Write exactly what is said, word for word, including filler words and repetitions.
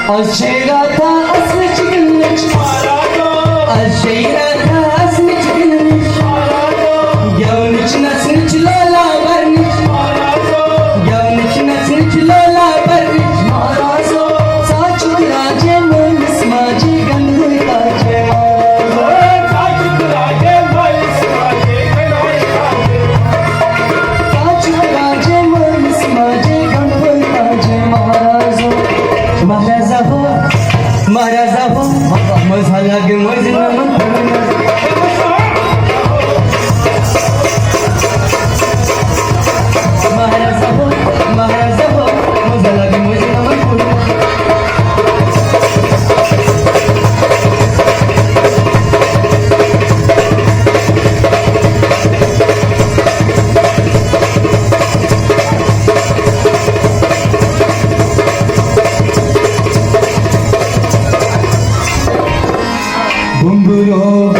از چھے راتھا اصلٕچ گِنٛدنٕچ۔ از چھے راتھا اصلٕچ گِنٛدنٕچ۔ گٮ۪ونٕچ نژنٕچ لولا برنٕچ۔ گٮ۪ونٕچ نژنٕچ لولا برنٕچ۔ ژٕ چھُکھ راجے مٲلِس ماجے گنٛدوے تاجے مہرازو۔ ژٕ چھُکھ راجے مٲلِس ماجے گنٛدوے تاجے مہرازو۔ مہرازا ہو، مہرازا ہو، مزہ لگہِ مٔنٛزۍ نمن۔ مہرازا ہو، مہرازا ہو، مزہ لگہِ مٔنٛزۍ نمن۔ بُمبُرو